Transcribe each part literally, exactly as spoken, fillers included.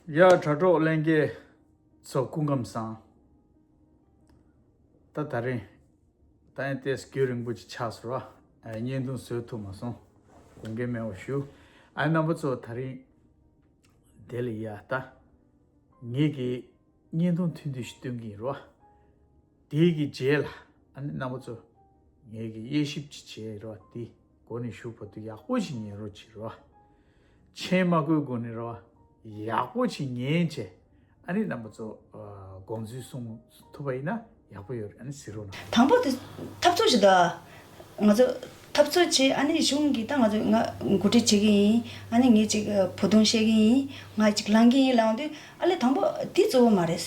ཡ། དྲ་གྲོགས་ལྷན་རྒྱས་ཚོ་སྐུ་ཁམས་བཟང་། ད་ད་རིང་ད་ཡང་ཏོག་ཙམ་རྒྱུན་རིང་པོ་ཅིག་ཆགས་སོང་ར། ཨ། བརྙན་ཐུང་བཟོ་ཐུབ་མ་སོང་། དགོངས་འགལ་མེད་པ་ཞུ། ཨ། རྣམ་པ་ཚོ་ད་རིང་དེ་ལ་ཡ་ད་ངེད་ཀྱིས་བརྙན་ཐུང་ཐུང་ཐུང་ཞིག་སྟོན་གྱི་ཡིན་ར། དེའི་གི་རྗེས་ལ་ཨ་ནི་རྣམ་པ་ཚོ་ངེད་ཀྱི་དབྱེ་ཞིབ་ཅིག་བྱས་ར། དེ་འགོ་ནས་མཇུག་བར་དུ་ཡག་པོ་ཞིག་ཉན་རོགས་བྱེད་ར། མཆན་མ་བཀོད་གོང་ནས་ར་ཡག་པོ་ཞིག་ཉན་བྱས། ཨ་ནི་རྣམ་པ་ཚོ་དགོངས་ཚུལ་གསུང་ཐུབ་པ་ཡིན་ན་ཡག་པོ་ཡོད་རེད། ཨ་ནི་གཟིགས་རོགས་གནང་། དང་པོ་དེ་འཐབ་རྩོད་ཞིག་འདུག་ང་ཚོ་འཐབ་རྩོད་བྱས། ཨ་ནི་གཞུང་གིས་ད་ང་ཚོ་ང་འགོ་ཁྲིད་བྱེད་ཀྱི་ཡིན། ཨ་ནི་ངས་ཅིག་བོད་དོན་བཤད་ཀྱི་ཡིན། ང་ཅིག་ལངས་ཀྱི་ཡིན་ལབ་དུས། ཨ་ལས་དང་པོ་དེ་གཙོ་བོ་མ་རེད།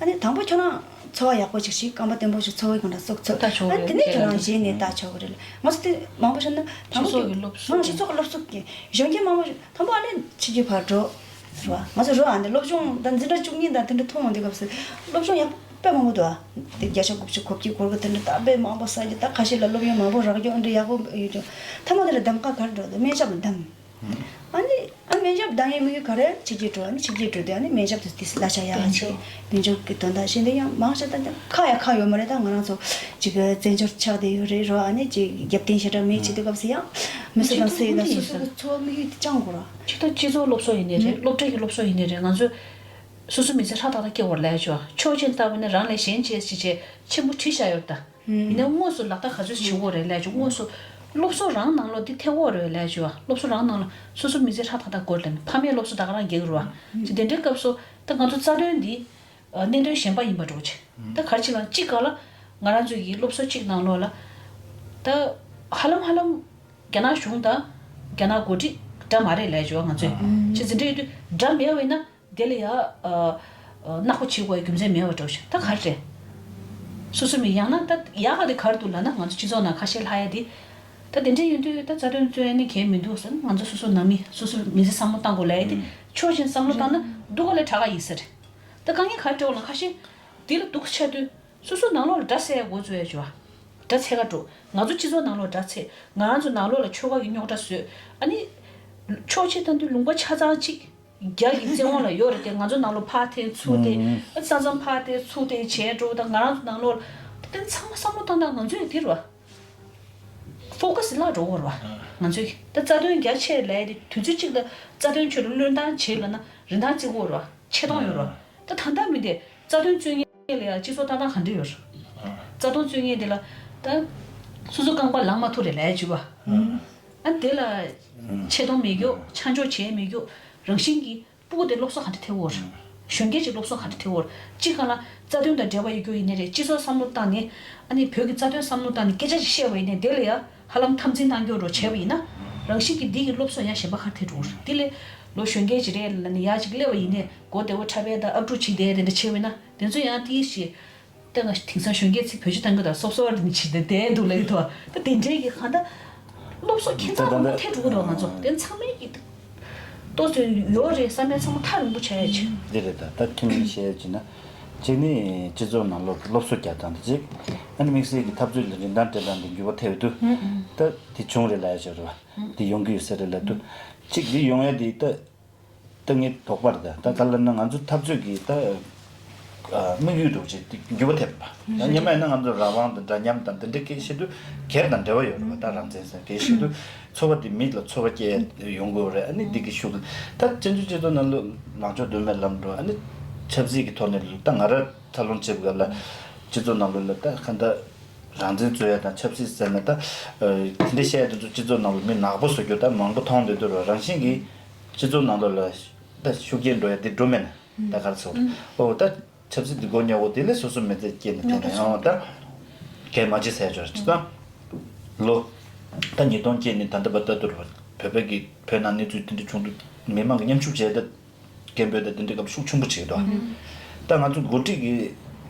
ཨ་ནི་དང་པོ་ཁྱོད་རང་འཚོ་བ་ཡག་པོ་ཅིག་ཞིག་རྐང་པ་བརྟན་པོ་ཞིག་འཚོ་བའི་གང་འདྲ་སོགས་ཚོ། ལྟ་ཆོག་ཨ་ནི་རེད། དེ་ནས་ཁྱོད་རང་གཞི་ནས་ལྟ་ཆོག་གི་རེད། ང་ཚོ་དེ་མང་པོ་ཞིག་ན་དང་པོ་སྤྱི་ཚོགས་ཀྱི་སློབ་གསོ། ང་སྤྱི་ཚོགས་ཀྱི་སློབ་གསོ་གི་གཞོན་སྐྱེས་མང་པོ་ཞིག་དང་པོ་ཨ་ནི་ཕྱི་རྒྱལ་ཕར་འགྲོ་རེད་བ། ང་ཚོ་རོ་ཨ་ནི་སློབ་སྦྱོང་དང་འཛིན་གྲྭ་བཅུ་གཉིས་དང་དེ་འདྲ་མཐོང་འོང་དུས་སྐབས་སུ་སློབ་སྦྱོང་ཡག་པོ་དཔེ་མང་པོ་འདུག་ཨ། དེ་བརྒྱ་ཆ་དགུ་བཅུ་གོ་བརྒྱད་སྐོར་གྱི་དེ་འདྲ་ད་དཔེ་མང་པོ་བསགས་ཀྱི། ད་ཁ་ཤས་ལ་སློབ་ཡོན་མང་པོ་རག་རྒྱུ་འདྲ་ཡག་པོ་ཡོད་ཀྱང་། མཐའ་མ་དེ་ལ་གདམ་ག་ག་རེ་འགྲོ་འདུག་སྨན་ཞབས་ལ་གདམ། ཨ་ནི་ཨ་སྨན་ཞབས་གདམ་ཡས་དམིགས་ཡུལ་ག་རེ། ཕྱི་རྒྱལ་འགྲོ། ཨ་ནི་ཕྱི་རྒྱལ་འགྲོ་དུས་ཨ་ནི་སྨན་ཞབས་དུ་དེ་གླ་ཆ་ཡག་ག་བྱེད། དཔལ་འབྱོར་གྱི་དོན་དག་བཤད་འདི་ཡང་མང་ཤ་ད་ཁ་ཡ་ཁ་ཡོད་མ་རེད། ད་ང་རང་ཚོ་ཅིག་གི་བཙན་བྱོལ་ཆགས་བསྡད་ཡོད་རེད་རོ། ཨ་ནི་ཅིག་རྒྱབ་རྟེན་ཞེ་དྲག་མེད་བྱེད་དུས་སྐབས་སུ་ཡང་མི་སུ་དང་སུ་ཡིན་ན་སོ་སོ་གི་འཚོ་བ་དམིགས་ཡུལ་དེ་བཅང་དགོས་ར། ཅིག་ད་སྤྱི་ཚོགས་སློབ་གསོ་ཡིན་ནའི་རེད། སློབ་གྲྭ་གི་སློབ་གསོ་ཡིན་ནའི་རེད། ང་ཚོ་སོ་སོ་མི་ཚེ་ཧྲག་ཐག་ཐག་སྐྱེལ་བར་ལས་ཆོག་ཆོག་ཅན་ལྟ་བུ་ནི་རང་ལས་གཞན་གཅེས་ཞེས་བྱས་ཆེན་པོ་བྲིས་བཞག་ཡོད་ད། ཡིན་ནའི་དངོས་སུ་ལག་བསྟར་ག་ཚོད་བྱེད་དགོས་རེད་ལས་ཆོག་དངོས་སུ་སློབ་གསོ་རང་ནང་ལོགས་འདི་ཐེ་གོ་རེད་ལས་ཆོག་སློབ་གསོ་རང་ནང་ལ་སོ་སོ་མི་ཚེ་ཧྲག་ཐག་ཐག་དགོས་ལ་ཕ་མས་སློབ་གསོ་ད་ག་རང་རྒྱག་གི་རེད་བ། ཅི་དེ་འདྲའི་སྐབས་སུ་ད་ང་ཚོ་རྩ་དོན་འདི་གནད་དོན་གཞན་པ་ཡིན་པ་འགྲོ་ཆེ། ད་ག་རེ་བྱེད་ལ་གཅིག་ག་ལ་ང་རང་ཚོའི་གི་སློབ་གསོ་གཅིག་ནང་ལོགས་ལ་ད་ཧ་ལམ་ཧ་ལམ་རྒྱ་ནག་གཞུང་དང་རྒྱ་ནག་འགོ་ཁྲིད་འདྲ་མ་རེད་ལས་ཆོག་ང་ཚོས་ཅི་འཛིན་གྲྭ་ཡོད་དུས་འདྲ་མེད་པ་ཡིན་ན། དེ་ལ་ཡ་ཨ་ཨ་ནག་པོ་བྱེད་དགོས་རྒྱུ་མཚན་མེད་པ་འདྲ་བོ་ཞིག་ད་ག་རེ་རེད། སོ་སོ་མི་ཡང་ན་ད་ཡག་ག་དེ་ག་རེ་འདུག་ལབ་ན་ང་ཚོ་སྤྱི་ཚོགས་ནང་ཁ་ཤས་ལྷག་ཡ་དེ། ད་དེ་འདྲ་ཡིན་དུས་ད་རྩ་དོན་རྩོད་ཡ་ནི་གལ་མི་འདུག་ཟེར་ན་ང་ཚོ་སོ་སོ་ནང་མི་སོ་སོ་མི་ཚེ་བསམ་བློ་བཏང་དགོས་ལབ་ཡ་དེ་ཆོག་ཅན་བསམ་བློ་བཏང་ན་སྡུག་ག་ལས་དྲག་ག་ཡིན་ས་རེད། ད་དཀའ་ངལ་ག་རེ་འཕྲད་འོང་ལ་ཁ་ཤས་དེ་ལ་སྡུག་ཆགས་དུས་སོ་སོ་ནང་ལོགས་ལ་དགྲ་བསད་ཡ་འགོ་བཙུགས་ཡ་བྱོས་ཨ། དགྲ་འཚེ་ག་འགྲོ། ང་ཚོ་སྤྱི་ཚོགས་ནང་ལོགས་དགྲ་འཚེ། ང་རང་ཚོ་ནང་ལོགས་ལ་ཆོལ་ཁ་གི་རྙོག་དྲ་བཟོས། ཨ་ནི་ཆོག་ཅན་བཏང་དུས་ལུང་པ་ཆ་ཚང་གཅིག་རྒྱ་ཡི་བཙན་དབང་ལ་ཡོད་རེད་དེ་ང་ཚོ་ནང་ལོགས་ཕར་འཐེན་ཚུར་འཐེན། ཨ་ས་མཚམས་ཕར་འཐེན་ཚུར་འཐེན་བྱས་འགྲོ། ད་ང་རང་ཚོ་ནང་ལོགས་ལ་དེ་ཚང་མ་བསམ་བློ་བཏང་ན་ང་ཚོ་ཡི་དེ་རུ་ཧྥོ་ཀ་སི་བརླག་འགྲོ་གི་རེད་བ། ང་ཚོས་ད་རྩ་དོན་རྒྱ་ཆེ་ལས་དེ་དུས་ཚོད་གཅིག་ལ་རྩ་དོན་ཆེད་དུ་བློས་བཏང་བྱེད་ལབ་ན་རིན་ཐང་བརྩི་གི་རེད་བ། ཆེ་མཐོང་ཡོད་རེད་བ། ད་ད་ལྟ་མི་དེ་རྩ་དོན་རྩོད་མཁན་ལ་ཡང་སྤྱི་ཚོགས་ལྟ་སྟངས་ག་འདྲ་ཡོད་རེད། རྩ་དོན་རྩོད་མཁན་དེ་ལ་ད་སོ་སོ་རྐང་པ་ལངས་མ་ཐུབ་རེད་ལས་བྱུས་བ། ཨ་དེ་ལ་ཆེ་མཐོང་མེད་རྒྱུ་ཆ་འཇོག་བྱེད་མེད་རྒྱུ་རང་བཞིན་གྱི་སྤུ་གུ་དེ་སློབ་གསོ་ག་འདྲ་ཐེབས་ཡོད་རེད། གཞོན་སྐྱེས་ཀྱི་སློབ་གསོ་ག་འདྲ་ཐེབས་ཡོད་རེད། སྤྱི་ཁང་ལ་རྩ་དོན་དང་འབྲེལ་བ་ཡོད་རྒྱུ་ཡིན་ནའི་རེད། སྤྱི་ཚོགས་བསམ་བློ་བཏང་ནས་ཨ་ནི་བོད་ཀྱི་རྩ་དོན་བསམ་བློ་བཏང་ནས་སྐད་ཆ་ཞིག་བཤད་པ་ཡིན་ནའི་དེ་ལ་ཡང་ཧ་ལམ་འཐབ་འཛིང་གནང་རྒྱུ་འགྲོ་བྱས་པ་ཡིན་ན་རང་བཞིན་གྱིས་འདི་གི་སློབ་གསོ་ཡང་གཞན་པ་ག་འདྲ་ཐེབས་འགྲོ་གི་རེད། དེ་ལས་ལོ་གཞོན་སྐྱེས་ཅིག་རེད་ལབ་ནས་ཡར་ཅིག་སླེབས་པ་ཡིན་ནའི་མགོ་བདེ་བོ་འཁྲབ་པའི་ད་ཨབ་ཕྲུག་ཅིག་བསྡད་དེ་འདྲ་བྱས་པ་ཡིན་ན་དེ་ཚོ་ཡང་ཏིས་ཞིག་ད་ང་དེང་སང་གཞོན་སྐྱེས་ཚོས་བོད་ཆས་བཏང་གི་ད་སོབ་སོབ་ར་དེ་ཅི་ད་བསྡད་འདུག་ལབ་ཀྱི་འདུག་ད་དེ་འདྲའི་གི་གང་ལྟར་སློབ་གསོ་ཁྱད་མཚར་པོ་ཐེབས་འགྲོ་གི་འདུག་ང་ཚོ་དེ་ཚང་མས་ཀྱི་ཏོག་ཙམ་ཡོད་རེད་བསམ་ཡ་ཚང་མ་ཐག་རིང་པོ་བྱ་ཡ་ཆེ། འདི་རེད་ད། ད་ཁྱིམ་ནས་བཤད་ཡ་ཅི་ན་གཅིག་ནི་སྤྱི་ཚོགས་ནང་ལོགས་སློབ་གསོ་རྒྱག་སྟངས་དེ་གཅིག་ཨ་ནི་དམིགས་བསལ་གྱི་འཐབ་རྩོད་ལ་རིན་ཐང་སྤྲད་སྟངས་དེ་འགྱུར་བ་ཐེབས་འདུག་ད་དེ་བྱུང་རེད་ལབ་ཡ་ཆེ་རེད་བ། དེ་ཡོང་གི་ཡོད་ས་རེད་ལབ་འདུག་གཅིག་དེ་ཡོང་ཡ་དེ་ད། ད་ངའི་དོགས་པ་རེད་ད། ད་ག་ལབ་ན་ང་ཚོ་འཐབ་རྩོད་ཀྱི་ད་དམིགས་ཡུལ་འདྲ་བོ་ཅིག་འགྱུར་བ་ཐེབས་པ། ད་སྔོན་མ་ཡིན་ན་ང་ཚོ་རང་དབང་དང་འདྲ་མཉམ་དང་འདི་འདྲའི་སྐད་བཤད་དུས་སྒེར་དང་འབྲེལ་བ་ཡོད་རེད་བ། ད་རང་བཙན་ཟེར་སྐད་བཤད་དུས་ཚོགས་པ་དེ་མི་ལ་ཚོར་བ་སྐྱེ་ཡོང་དགོས་རེད། ཨ་ནི་འདི་གི་ཤུགས་ད་བཙན་བྱོལ་སྤྱི་ཚོགས་ནང་ལ་ལངས་ཕྱོགས་མདོ་སྨད་ལམ་འགྲོ་ཨ་ནི་ཆབ་སྲིད་ཀྱི་ཐོག་ནས་ད་ང་རང་འཚར་ལོངས་བྱེད་པ་ལ་སྤྱི་ཚོགས་ནང་ལོགས་ལ་ད་ག་འདྲ་རང་བཙན་རྩོད་ཡ་དང་ཆབ་སྲིད་ཟེར་ན་ད་དེ་འདྲ་བཤད་ཡ་དེ་ཚོ་སྤྱི་ཚོགས་ནང་ལ་མི་ནག་པོ་བཟོ་རྒྱུ་ད་མང་པོ་མཐོང་བསྡད་འདུག་ར། རང་བཞིན་གྱིས་སྤྱི་ཚོགས་ནང་ལོགས་ལ་ད་ཤུགས་རྐྱེན་འགྲོ་ཡ་དེ་འགྲོ་མེད་ན་ད་ག་རེ་ཟེར་དགོས་རེད། ཨོ་ད་ཆབ་སྲིད་འདི་མགོ་རྙོག་གོ་དེ་ལས་སོ་སོ་མི་ཚེ་སྐྱེལ་ནས་དེ་ནས་ཡང་ད་གལ་མ་ཆེ་ཟེར་ཆོག་རེད། ཅི་ད་ལོ་ད་ཉིས་སྟོང་སྐྱེས་ནས་ད་ལྟ་བར་ལྟ་དུ་བོད་པའི་གི་བོད་ནང་གནས་ཚུལ་དེ་འདྲ་བྱུང་དུས་མི་མང་གི་མཉམ་ཞུགས་བྱས་ད་སྐད་འབོད་ད་དེ་འདྲའི་སྐབས་ཤུགས་ཆེན་པོ་བྱེད་ཀྱི་འདུག་ད་ང་ཚོ་འགོ་ཁྲིད་ཀྱི་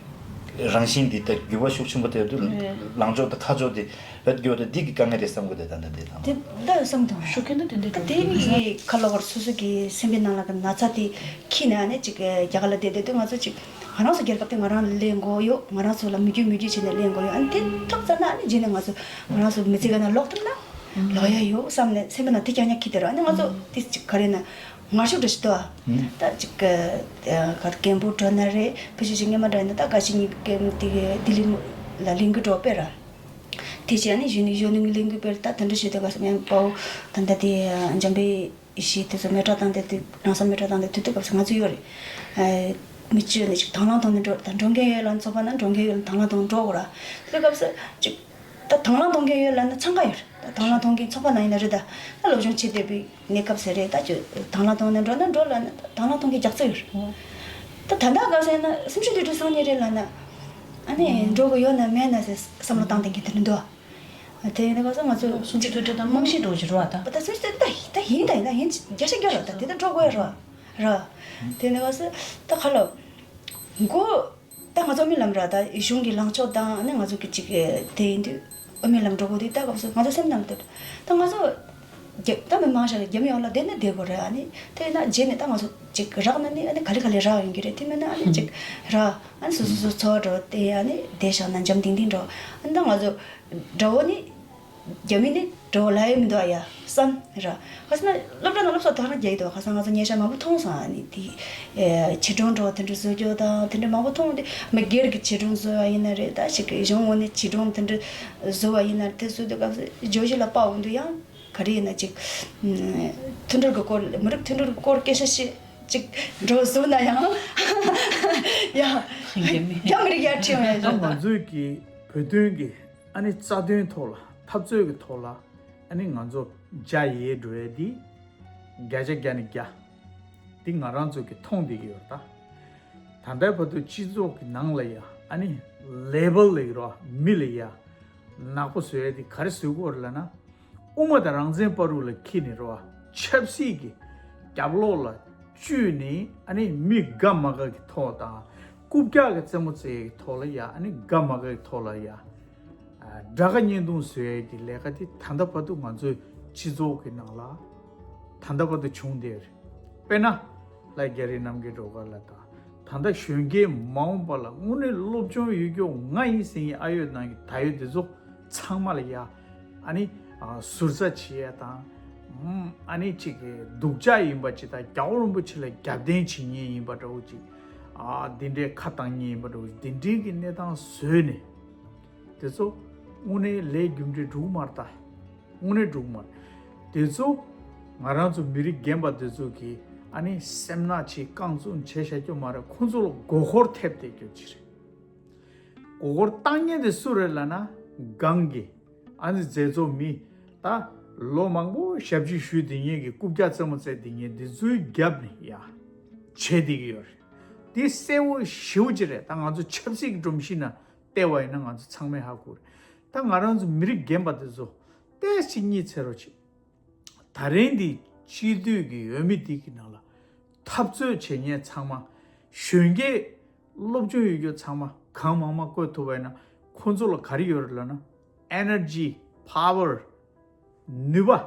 རང་བཞིན་འདི་ད་འགྱུར་བ་ཤུགས་ཆེན་པོ་ཐེབས་དུས་ལངས་ཕྱོགས་ད་ཁ་ཕྱོགས་དེ་བེད་སྐྱོ་དེ་འདི་གི་དཀའ་ངལ་རེད་བསམ་གི་འདུག་ད་ལྟ་འདི་ལ་དེ་ལྟ་བསམ་དང་ཤུགས་རྐྱེན་ད་དེ་འདྲ་ད་དེ་ནི་ཁ་ལོ་བར་སོ་སོ་གི་སེམས་པའི་ནང་ལ་གི་ན་ཚ་དེ་ཁྱི་ན་ནས་ཅིག་རྒྱ་གར་ལ་བསྡད་བསྡད་དུས་ང་ཚོ་ཅིག་ང་རང་ཚོ་རྒྱལ་ཁབ་དེ་ང་རང་ལ་ལེན་དགོས་ཡོད། ང་རང་ཚོ་ལ་མི་རྒྱུ་མི་རྒྱུ་བྱས་ནས་ལེན་དགོས་ཡོད། ཨ་ནི་དེ་ཐོབ་ཙམ་ན་ཨ་ནི་རྗེས་ནས་ང་ཚོ་ང་རང་ཚོ་མི་ཚེ་ག་ན་ལོག་ཐུབ་ན་ལོག་ཡ་ཡོད་བསམ་ནས་སེམས་པའི་ནང་དེ་རྐྱང་རྐྱང་ཁྱི་དེ་ར། ཨ་ནི་ང་ཚོ་དེ་ཅིག་ག་རེ་ན། ངར་ཤུགས་འདྲ་ཞིག་འདུག་ཨ། ད་ཅིག་ག་ག་རྒན་པོ་འགྲོ་ན་རེད། ཕལ་ཆེར་ཅིག་སྔོན་མ་འདྲ་ཡིན་ན་ད་ག་ཅིག་གཉིས་ཀ་དེ་ག་ལྡི་ལི་ལ་ལིང་གི་འགྲོ་པས་ར། དེ་བྱས་ནས་གཞོན་ནུ་གཞོན་ནུ་ལིང་གི་པས་ད་དེ་འདྲ་བྱས་དུས་ག་ས་ངན་པའོ། ད་ད་དེ་འཇམ་པའི་ཡེ་ཤེས་དེ་ཚོ་མེ་སྲེག་བཏང་དེ་དུས་རང་ས་མེ་སྲེག་བཏང་དེ་དུས་དུས་སྐབས་སུ་ང་ཚོ་ཡོད་རེད། མི་སྤྱོད་ནས་ཅིག་དང་བླངས་ཐོག་ནས་འགྲོ་ད་འགྲོ་མཁན་ཡོད་ལ་ཚོགས་པ་ན་འགྲོ་མཁན་ཡོད་ལ་དང་བླངས་ཐོག་ནས་འགྲོ་དགོས་ར། དེ་སྐབས་སུ་ཅིག་ད་དང་བླངས་གཏོང་མཁན་ཡོད་ལབ་ན་འཚང་ཁ་ཡོད་རེད། ད་དང་བླངས་གཏོང་མཁན་ཚོགས་པ་ནང་ཡིན་ན་རེད། ད་ད་སློབ་སྦྱོང་བྱེད་བསྡད་པའི་གནས་སྐབས་ཟེར་རེད། ད་ཅི་དང་བླངས་གཏོང་ནས་འགྲོ་ན་འགྲོ་ལབ་ན་ད་དང་བླངས་གཏོང་མཁན་རྒྱག་རྩིས་ཡོད་རེད། ད་ད་ལྟ་ག་ཟེར་ན་སེམས་ཤུགས་དེ་འདྲ་སང་ཉིན་རེད་ལབ་ན་ཨ་ནི་འགྲོ་གི་ཡོད་ན་མེད་ན་ཟེར་བསམ་བློ་བཏང་བསྡད་མཁན་དེ་འདྲ་འདུག་དེ་ཡིན་ན་ག་ཟེར་ང་ཚོ་སུམ་ཅུ་དྲུག་ཅུ་དང་རྨང་གཞི་འགྲོ་གི་རེད་བ་ད། ད་སུམ་ཅུ་དྲུག་ད་ད་ཡིན་ད་ཡིན་ད་ཡིན་བརྒྱ་ཆ་བརྒྱ་རེད། ད་དེ་ད་འགྲོ་དགོས་རེད་ར། དེ་ཡིན་ན་ག་ཟེར་ད་ཁ་ལོ་མགོ་ད་ང་ཚོ་རྨི་ལམ་ར་ད་གཞུང་གི་ལངས་ཕྱོགས་དང་ནི་ང་ཚོ་གི་ཅིག་དེ་ཡིན་དུས་ཨ་རྨི་ལམ་འགྲོ་དགོས་དུས་ད་སྐབས་སུ་ང་ཚོ་སེམས་ནང་དུ་ད་ང་ཚོ་རྒྱ་ད་མི་མང་ཤ་རྒྱ་མི་ཡོང་ལ་བསྡད་ན་བསྡད་དགོས་རེད། ཨ་ནི་དེ་ཡིན་ན་རྗེས་ནས་ད་ང་ཚོ་ཅིག་རག་ན་ནི་ཨ་ནི་ག་ལེ་ག་ལེ་རག་ཡོང་གི་རེད། དེ་མིན་ན་ཨ་ནི་ཅིག་ར་ཨ་ནི་སོ་སོ་སོ་འཚོ་བ་འགྲོ་དེ་ཨ་ནི་བསྡད་བཞག་ན་འཇམ་ཏིང་ཏིང་འགྲོ། ཨ་ནི་ད་ང་ཚོ་དགྲ་བོ་ནི། རྒྱ་མི་ནི་འགྲོ་ལ་ཡོད་མི་འདུག་ཨ་ཡ་བསམ་ར། ཁ་སང་སློབ་གྲྭ་ནང་སློབ་གསོ་དོ་སྣང་རྒྱག་གི་འདུག་ཁ་སང་ང་ཚོ་ཉེ་ཆར་མང་པོ་མཐོང་སོང་། ཨ་ནི་དེ་ཆེ་མཐོང་འགྲོ་དེ་འདྲ་བཟོ་རྒྱུ་དང་དེ་འདྲ་མང་པོ་མཐོང་དེ་མི་སྒེར་གྱི་ཆེ་མཐོང་བཟོ་བ་ཡིན་ན་རེད། ད་ཞིག་གི་གཞུང་ངོས་ནས་ཆེ་མཐོང་དེ་འདྲ་བཟོ་བ་ཡིན་ན་རེད། དེ་བཟོ་དུས་སྐབས་སུ་བརྗོད་གཞི་ལ་དཔག་འོང་དུས་ཡང་ག་རེ་ཡིན་ན་ཅིག་མཐུན་སྒྲིལ་གྱི་སྐོར་མི་རིགས་མཐུན་སྒྲིལ་གྱི་སྐོར་སྐད་ཆ་བཤད་ཅིག་འགྲོ་བཟོ་ན་ཡང་ཡ་རྒྱ་མི་རིགས་ཡར་ཁྲིད་ཡོང་ཡ་ད་ང་ཚོས་ཀྱི་བོད་དོན་གྱི་ཨ་ནི་རྩ་དོན་ཐོག་ལ་འཐབ་རྩོད་ཀྱི་ཐོག་ལ་ཨ་ནི་ང་ཚོ་རྒྱ་ཡལ་འགྲོ་ཡས་འདི་བརྒྱ་ཆ་བརྒྱ་ནས་བརྒྱ་འདི་ང་རང་ཚོ་གི་མཐོང་བསྡད་ཀྱི་ཡོད་ད། ད་ལྟའི་བར་དུ་སྤྱི་ཚོགས་ཀྱི་ནང་ལ་ཡ་ཨ་ནི་ལེ་བལ་ལ་ཡོད་ར་མི་ལ་ཡ་ནག་པོ་བཟོ་ཡས་འདི་ག་རེ་བཟོ་དགོས་རེད་ལབ་ན། དབུ་མ་དང་རང་བཙན་བར་དུ་ལ་འཁྱེར་ནས་རེད་བ། ཆབ་སྲིད་ཀྱི་རྒྱབ་ལོགས་ལ་བཅུག་ནས་ཨ་ནི་མི་དགའ་མ་དགའ་གི་ཐོག་དང་རྐུབ་བཀྱག་གི་རྩེད་མོ་རྩེ་ཡས་ཀྱི་ཐོག་ལ་ཡ་ཨ་ནི་དགའ་མ་དགའ་གི་ཐོག་ལ་ཡ་དགྲ་དགའ་གཉེན་སྡུག་བཟོ་ཡས་ཀྱི་ལས་ཀ་དེ་ད་ལྟ་བར་དུ་ང་ཚོའི་སྤྱི་ཚོགས་ཀྱི་ནང་ལ་ད་ལྟ་བར་དུ་བྱུང་བསྡད་ཡོད་རེད། དཔེར་ན། ལྷ་རྒྱ་རི་རྣམ་རྒྱལ་སྒྲོལ་དཀར་ལགས་དང་། ད་ལྟ་གཞོན་སྐྱེས་མ་འོངས་པ་ལ་དངོས་གནས་སློབ་སྦྱོང་ཡོད་རྒྱུ་ང་ཡིན་ཟེར་མཁན་ཨ་ཡོད་ནང་གི་ད་ཡོད་དེ་ཚོ་ཚང་མ་ལ་ཡ། ཨ་ནི། ཨ་ཟུར་ཟ་བྱེད་ཡ་དང་། ཨ་ནི་ཅིག་གི་སྡུག་ཅག་ཡིན་པ་ཅིག་དང་རྒྱལ་བ་རིན་པོ་ཆེ་ལ་རྒྱབ་རྟེན་བྱེད་མཁན་ཡིན་པ་འདྲ་བོ་ཅིག་ཨ་འདི་འདྲའི་ཁ་བཏང་མཁན་ཡིན་པ་འདྲ་བོ་ཅིག་འདི་འདྲའི་གི་གནས་སྟངས་བཟོས་ནས། དེ་ཚོ་དངོས་གནས་ལས་རྒྱུ་འབྲས་འགྲུབ་མ་རེད་ད། དངོས་གནས་འགྲུབ་མ་རེད། དེ་ཚོ་ང་རང་ཚོ་མི་རིགས་རྒན་པ་དེ་ཚོ་གིས་ཨ་ནི་སེམས་ནག་བྱེད་རྐང་བཙུགས་བྱས་བཞག་རྒྱུ་མ་རེད། ཁོང་ཚོ་ལ་མགོ་སྐོར་ཐེབས་བསྡད་རྒྱུ་ཅིག་རེད། མགོ་སྐོར་བཏང་མཁན་དེ་སུ་རེད་ལབ་ན་སྒང་གི་ཨ་ནི་མཛད་གཙོ་མི་ད་ལོ་མང་པོ་ཞབས་ཕྱི་ཞུས་བསྡད་མཁན་གྱི་རྐུབ་བཀྱག་རྩེད་མོ་རྩེ་བསྡད་མཁན་དེ་ཚོའི་རྒྱབ་ནས་ཡ་བྱས་བསྡད་ཀྱི་ཡོད་རེད། དེ་གསལ་བོ་ཞེ་པོ་ཅིག་རེད། ད་ང་ཚོ་ཆབ་སྲིད་ཀྱི་སྒྲོམ་གཞི་ནང་བལྟས་པ་ཡིན་ན་ང་ཚོ་ཚང་མས་ཧ་གོ་རེད། ད་ང་རང་ཚོ་མི་རིགས་རྒན་པ་དེ་ཚོ་ཏོག་ཙམ་གཉིད་སད་རོགས་བྱེད། ད་རིང་འདི་སྤྱི་འཐུས་ཀྱི་འོས་མི་འདི་གི་ནང་ལ་འཐབ་རྩོད་བྱེད་མཁན་ཚང་མ་གཞོན་སྐྱེས་སློབ་སྦྱོང་ཡོད་རྒྱུ་ཚང་མ་གང་མང་མང་བསྐོས་ཐུབ་པ་ཡིན་ན་ཁོང་ཚོ་ལ་ག་རེ་ཡོད་རེད་ལབ་ན་ཨེ་ནར་ཇི། པ་ཝར། ནུས་པ།